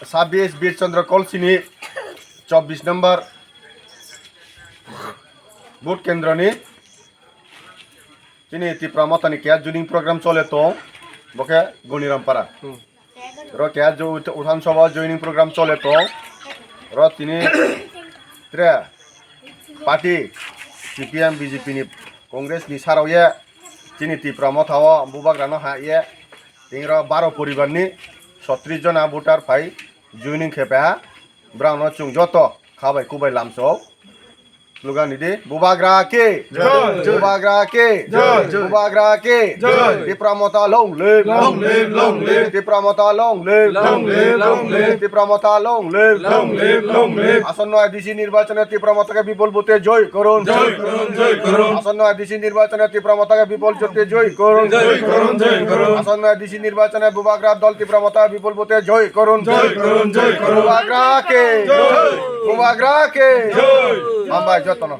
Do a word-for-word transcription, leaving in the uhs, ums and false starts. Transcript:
sabis Bir Chandra Kolsini chobbish number vote kendroni chini Tipra Mothani keha joining program chole tong, bo khe Gonirampara. Ro keha jo-, Uthan Sabha joining program chole tong. Ro tini tre party C P M, B J P ni, Congress ni sarao ye chini Tipra Motha o bubagra no ha ye. Tini ro baro poribar ni sotris jona voter phai joining khe paiha. Brao no chwng joto kha bai kubai lamso. Slogan ni di, Bubagra ki! Jai! Bubagra ki! Jai! Bubagra ki! Jai! Tipra Motha long live! Long live, long live! Tipra Motha long live! Long live, long live! Tipra Motha long live! Long live, long live! আসন্ন A D C নির্বাচনে ত্রিপুরা মথাকে বিপুল ভোটে জয় করুন। জয় করুন, জয় করুন। আসন্ন A D C নির্বাচনে ত্রিপুরা মথাকে বিপুল ভোটে জয় করুন। জয় করুন, জয় করুন। আসন্ন A D C নির্বাচনে বুবাগ্রা দল ত্রিপুরা মথাকে বিপুল ভোটে জয় করুন। জয় করুন, জয় করুন। বুবাগ্রা কি! জয়! বুবাগ্রা কি! জয়! Hambai jotono.